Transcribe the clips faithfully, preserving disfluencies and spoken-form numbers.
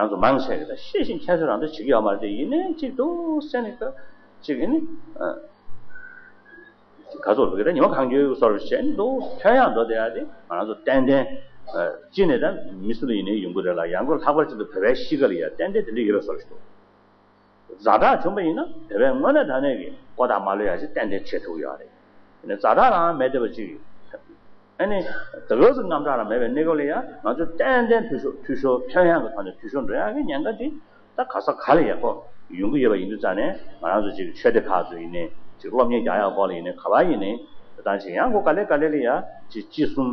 ང་ཚོ་མང་ཆེ་གི་ད་ཤེས་བཞིན་ཁྱད་གསོད་རང་ཚོ་བྱེད་ཀྱི་ཡོད་མ་རེད་དེ། ཡིན་ནའི་གཅིག་འདུག་སེ་ནས་ད་གཅིག་ཡིན་ནི་ག་ཚོད་འདུག་གི་ད་ཉི་མ་གང་འགྱོད་སོར་བྱས་ནས་འདུག་ཐོན་ཡག་འགྲོ་བསྡད་ཡག་དེ་ང་རང་ཚོ་ཏན་ཏན་གཅིག་ནས་ད་མི་སུ་ལ་ཡིན་ནའི་ཡོང་གི་རེད་ལ། ཡང་སྒོས་ལྷག་པར་ཅན་དུ་བོད་པའི་གཤིས་ཀ་ལ་ཡ་ཏན་ཏན་དེ་འདྲ་ཡོད་པའི་བཟོ་ཞིག་འདུག་ཛ་དྲག་བྱུང་བ་ཡིན་ན་བོད་པའི་དངོས་གནས་དྲང་གནས་ཀྱི་ཀོ་ཐག་མ་ལོས་ཡག་ཞིག་ཏན་ཏན་བྱེད་ཐུབ་ཀྱི་ཡོད་རེད། ཡིན་ནའི་ཛ་དྲག་རང་མེད་བསྡད་པ་ཅིག་ཨ་ནི་དེ་ག་ཚོད་དངངས་སྐྲག་རང་མེད་པའི་གནས་སྐབས་ལ་ཡང་ང་ཚོས་ཏན་ཏན་འཐུས་ཤོར་འཐུས་ཤོར་ཐོན་ཡག་གི་ཐོག་ནས་འཐུས་ཤོར་འགྲོ་ཡག་གི་ཉེན་ཁ་དེ་ད་ག་ས་ག་ལ་ཡག་པོ་ཡོང་གི་ཡོད་པ་ཡིན་དུས་ཙང་ནས། ང་རང་ཚོ་ཅིག་ཆོས་སྡེ་ཁག་ཚོ་ཡིན་ནའི་ཅིག་སློབ་གཉེར་རྒྱག་ཡག་སྐོར་ལ་ཡིན་ནའི་ག་པར་ཡིན་ནའི་ད་ཅིག་ཡང་སྒོ་ག་ལེ་ག་ལེ་ལ་ཡ་ཅིག་དཔྱིས་གསུམ་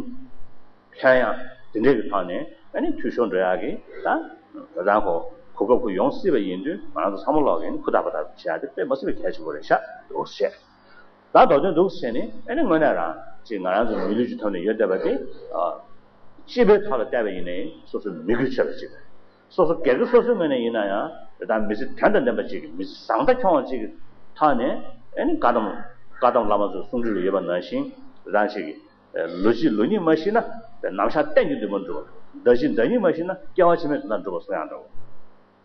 ལྷན་ཡང་དེ་འདྲས་ཀྱི་ཐོག་ནས་ཨ་ནི་འཐུས་ཤོར་འགྲོ་ཡག་གི་ད་རང་གོ་གོ་སྐབས་ཁོ་ཡོང་སྲིད་པ་ཡིན་དུས། ང་རང་ཚོ་ཚང་མ་ལོག་གིས་ནི་ཧུར་ཐག་འབད་ཐག་བྱེད་ཡག་དེ་དཔེ་མ་སྲིད་པའི་གལ་ཆེན་པོ་རེད་ཤག་འདུག་ཟེར། ད་མདོ་དོན་འདུག་ཟེར་ནས་ཨ་ནི་དངོས་གནས་རང་ཅིག་ང་རང་ཚོ་མི་ལུས་ཀྱི་ཐོག་ནས་ཡོད་བསྡད་པ་དེ། ཨ། སྤྱི་པའི་ཐོག་ལ་བལྟས་པ་ཡིན་ནའི་སོ་སོའི་མི་རྒྱུད་ཆེ་བ་ཅིག་རེད། སོ་སོ་སྒེར་གྱི་སོ་སོའི་ངོས་ནས་ཡིན་ན་ཡང་དེ་དག་མི་ཚེ་དོན་དང་ལྡན་པ་ཅིག་གི་མི་ཚེ་བཟང་མཐའ་འཁྱོངས་པ་ཅིག་གི་ཐོག་ནས། ཨ་ནི་བཀའ་གདམས་བཀའ་གདམས་བླ་མ་ཚོའི་གསུང་སྒྲོས་ལ་ཡོད་པ་ནང་བཞིན་རང་ཅིག་གི་ལོ་གཅིག་ལོ་གཉིས་མ་ཤི་ན་ནམ་ཞག་གཏན་གྱི་འདུན་པར་འགྲུབ་པ། ཟླ་གཅིག་ཟླ་གཉིས་མ་ཤི་ན་སྐྱེ་བ་ཕྱི་མའི་དོན་དག་འགྲུབ་པ་གསུང་ཡག་འདྲ་བོ།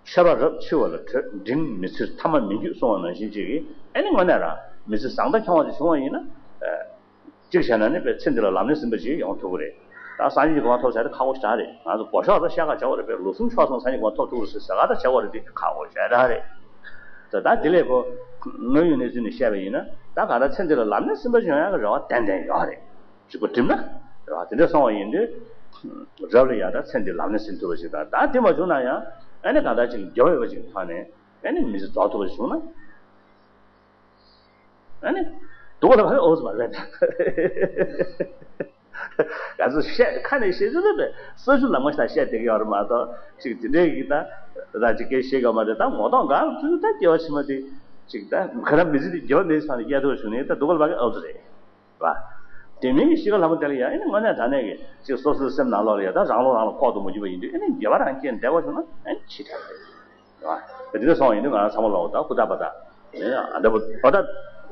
ཆོས་པ་རབ་འཆི་བ་ལ་བྲོད། འབྲིང་མི་ཚེར་ཐ་མ་མི་འགྱུར་གསུང་བ་ནང་བཞིན་ཅིག་གིས། ཨ་ནི་དངོས་གནས་རང་མི་ཚེ་བཟང་མཐའ་འཁྱོངས་པ་ཅིག་བྱུང་བ་ཡིན་ན། ཨ། གཅིག་བྱས་ན་ནི་པའི་ཚེ་འདི་ལ་ལམ་སྣེ་ཟིན་པ་ཅིག་ཡོང་ཐུབ་ཀྱི་རེད། ད་སང་ཉིན་གྱི་གོ་ཐོབ་བྱ་དེ་ཁག་པོ་ཞེ་དྲག་རེད། ང་ཚོ་སྒོ་ཤོག་ལ་བཤད་ག་བྱ་བ་རེད་པས། ལོ་གསུམ་ཆོག་སོང་ཙང་སང་ཉིན་གོ་ཐོབ་རེད་ཟེར་ཟེར་ག་ད་བྱ་བ་རེད། དེ་ཁག་པོ་ཞེ་དྲག་རེད། ད་ད་དེ་ལས་ཁོ་དངོས་ཡོད་གནས་ཚུལ་ནས་བཤད་པ་ཡིན་ན། ད་ག་ད་ཚེ་འདི་ལ་ལམ་སྣེ་ཟིན་པ་ཅིག་ཡོང་ཡག་གི་རེ་བ་ཏན་ཏན་ཡོད་རེད། གཅིག་པ་བསྒྲིམས་ན་རེད་བ། དེ་འདྲ་སོང་བ་ཡིན་དུས་རབ་ལ་ཡ་ད་ཚེ་འདི་ལམ་སྣེ་ཟིན་ཐུབ་པ་ཞིག་དང་། ད་དེ་མ་བྱུང་ན་ཡང་ཨ་ནི་གང་ལྟར་ཅིག་འགྱོད་པ་ཡོད་པ་ཅིག་ཐོག་ནས་ཨ་ནི་མི་ཚེ་རྫོགས་ཐུབ་པ་ཞིག་བྱུང་ན། ཨ་ནི་སྡུག་པ་ལ་བ་ཨོ་ཙི་མ་རེད་ད། ང་ཚོ་བཤད་ཁ་ནས་བཤད་ཚུལ་ལ་བས་ས་ཆུ་ལམ་ཁ་ཞིག་བཤད་བསྡད་ཀྱི་ཡོད་རེད་མ་གཏོགས། ཅིག་དེ་འདྲའི་གི་ད་ད་ཅིག་སྐད་བཤད་ཀྱི་ཡོད་མ་རེད། ད་ངོ་ཐོག་འགའ་ཚུལ་ད་སྐྱེ་བ་ཕྱི་མ་དེ་ཅིག་ད་ག་ར་མི་ཚེ་དེ་འགྱོད་པ་མེད་ས་ནས་སྐྱེ་ཐུབ་པ་བྱུང་ནས་ད་སྡུག་པ་ལ་བ་ཨོ་ཙི་རེད། བ། དེ་མིན་གྱི་གཤིས་ཀ་ལྷ་མོ་དེ་ལ་ཡ་ཨེ་ནི་དངོས་གནས་དྲང་གནས་ཀྱི་ཅིག་སོ་སོའི་སེམས་ནང་ལོགས་ལ་ཡ་ད་རང་བློ་རང་ལ་ཁོག་ཏུ་མ་འཇུག་པ་ཡིན་དུས། ཨེ་ནི་འགྱོད་པ་རང་སྐྱེས་བསྡད་པ་བྱུང་ན་ཨེ་ནི་ཕྱི་དྲགས་རེད། བ། དེ་འདྲ་སོང་བ་ཡིན་དུས་ང་རང་ཚང་མ་ལོག་ད་ཧུར་ཐག་པ་ད་ཨེ་ཨ་འདྲ་པོ་ཨོ་ད་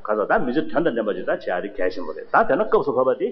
ག་ཚོད་ད་མི་ཚེ་དོན་དང་ལྡན་པ་ཅིག་ད་བྱེད་ཡ་དེ་གལ་ཆེན་པོ་རེད། ད་དེ་ན་སྐབས་སུ་བབ་པ་དེ།